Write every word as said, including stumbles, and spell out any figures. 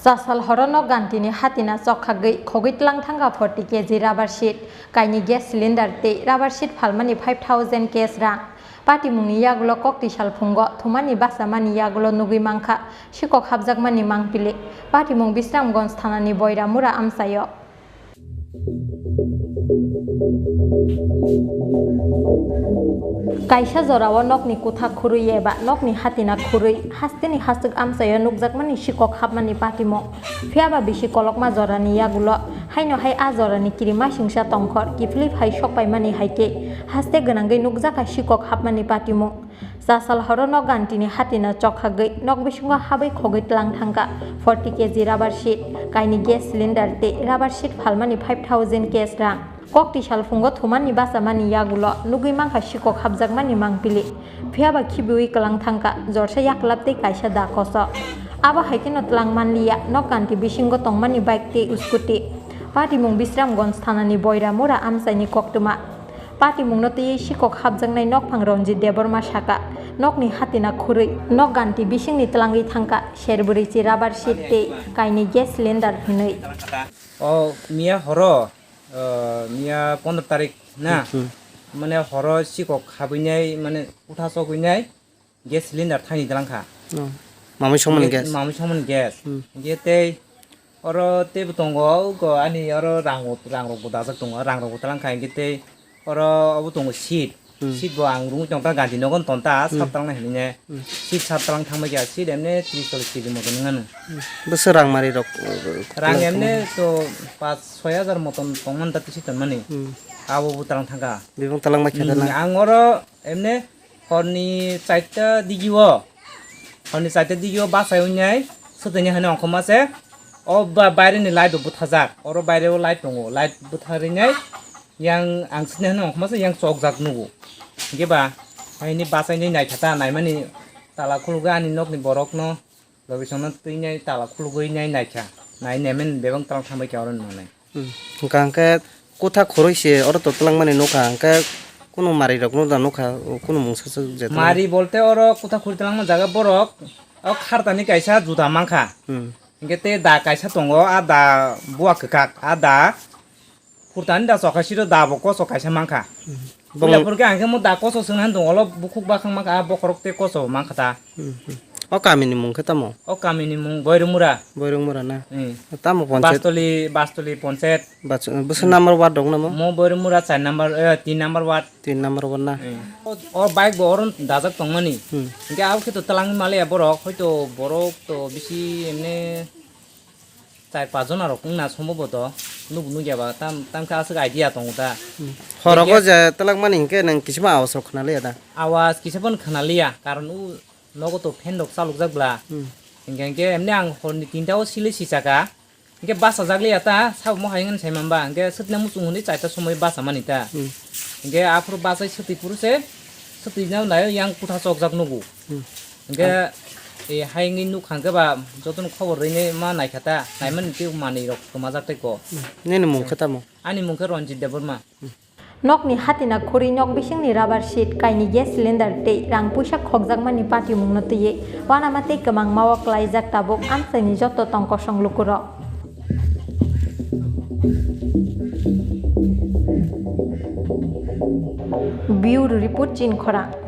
Chasal horo nok gantini hatina chokkhagwi khogwi tlang thangkha forty K G rubber sheet, kaini gas cylinder tei rubber sheet phalmani five thousand cash rang. Patimungni yagulo kokti salphungo thumani bachamani yagulo nugwi mankha sikok hapjakmani mangpili. Patimung Bisramganj thanani Boiramura amchaio. Kaisa jorao nokni kutha khurwi eba nokni hatina khurwi hasteni hastwk amchaio nukjakmani sikok hapmani patimung. Phiyaba bisi kolokma jorani yagulo haino hai a jorani kirimasingsa tongkhor kiphilwi phai sokpaimani hai khe haste gwnangwi nukjakha sikok hapmani patimung. Chasal horo nok gantini hatina chokkhagwi nok bisingo habwi khogwi tlang thangkha forty K G rubber sheet, kaini gas cylinder tei rubber sheet phalmani five thousand cash rang. Kokti salphungo thumani bachamani yagulo nugwi mankha sikok hapjakmani mangpili. Phiyaba khibiwi kwlang thangkha jorsa yaklap tei kaisa da koso. Abo hai kheno tlang manliya nok ganti bisingo tongmani bike tei scooty. Patimung Bisramganj thanani Boiramura amchaini koktwma. Patimungno twiwi sikok hapjaknai nokphang Ranjit Debbarma saka, nokni hatina khurwi nok ganti bisingni tlangwi thangkha serbwrwi chi rubber sheet tei kaini gas cylinder hinwi. O miya horo, o miya pondro tarik na, Hmm. mane horo sikok habwinai mane kutha sogwinai gas cylinder thani dalangkha. No. Mamwi songmani gas. Mamwi songmani gas. Hmm. Hingke tei oro teibo tongo, o ani oro rang, rang rok bo dajak tongo, rang rok bo talangkha hingke tei oro obo tongo seat. Hmm. Seat bo ang rungwi tongkha gandi nogo tonta Hmm. sab talangna hinine. Hmm. Seat sab talang thangbai kha, seat emne tris chollis K G moto nung ano. Hmm. Bwswk rang mari rok, uh, Rang emne to pas soi hajar moton tongmani ta tisi tonmani. Hmm. Abo bo talang thangkha. Bebak talang bai kha Hmm, na? Ang oro emne horni chaita digi o, horni chaita digi o bachai wngnai, swtwini hani ongkhorma se, o ba-, baireni light bo bwthajak, oro baire o light tongo, light bwtharwi nai, yang ang swtwini hani ongkhorma se yang chokjak nugo. Hingke ba, haini bachainai naikha ta, naimani tala khulugwi ani nokni borokno, logisongno twinai tala khulugwi nai naikha, nai nemen bebak talang thangbai kha oro nungnai. Hmm. Hwnkha hwnkhe kutha khoroi se oro to twlangmani nukha, hwnkhe kunu mari rok no da nukha, kunu mungsa swk je twlang. Mari bolte oro kutha khori twlangma jaga borok o khartani kaisa juda mankha. Hmm. Hingke te da kaisa tongo, a da buwa kwkak, a da khurtani da chokha siro da bo koso kaisa mankha. Hmm. Bwla phurkhe ang khe mo da koso swngna han tongo, olo bukhuk bakhang mankha, a bokhorok te koso mankha ta. Hmm, hmm. O kamini mung khe tamo? O kamini mung Boirungmura. Boirungmura na? Hmm. Tamo ponchayat? Bastoli, Bastoli ponchayat. Bas-, bwswk number ward dong namo? Mo Boirungmura char number, eh, tin number ward. Tin number ward na? Hmm. O, o bike bo oro dajak tongmani. Hmm. Hingke abo khe to twlangwi maliya borok, hoito borok to bisi emne char pas jona rok wngna somboboto, nuk nukya ba tam, tam khe aswk idea tongo ta. Hmm. Horogo je twlangmani hingke nang kisima awas rok khna liya da? Awas kisa phano khna liya, karon u nogo to fan rok chalokjak bla. Hmm. Hingke, hingke emni ang horni tinta o silei sisaka. Hingke bachajak liya ta, sabo mo hai wngmani sai mamba. Hingke swtna muchung hwnwi chaita somoi bachamani ta. Hmm. Hingke aphuru bachai swtwi phuru se, swtwi no naio yang kutha chokjak nugo. Hmm. Hingke, e, hai wngwi nukha hingke ba jotono khobor rwinai ma naikha ta, naimani tei manwi rok kwmajak tei ko. Hmm. Nini mung khe tamo? Ani mung khe Ranjit Debbarma. Hmm. Nokni hatina khuri nok bisingni rubber sheet, kaini gas cylinder tei rang puisa khokjakmani patimungno twiwi uanama tei kwmangma o klaijak tabuk amchaini joto tong kosong lukurok. Bureau Report, Chinkhorang.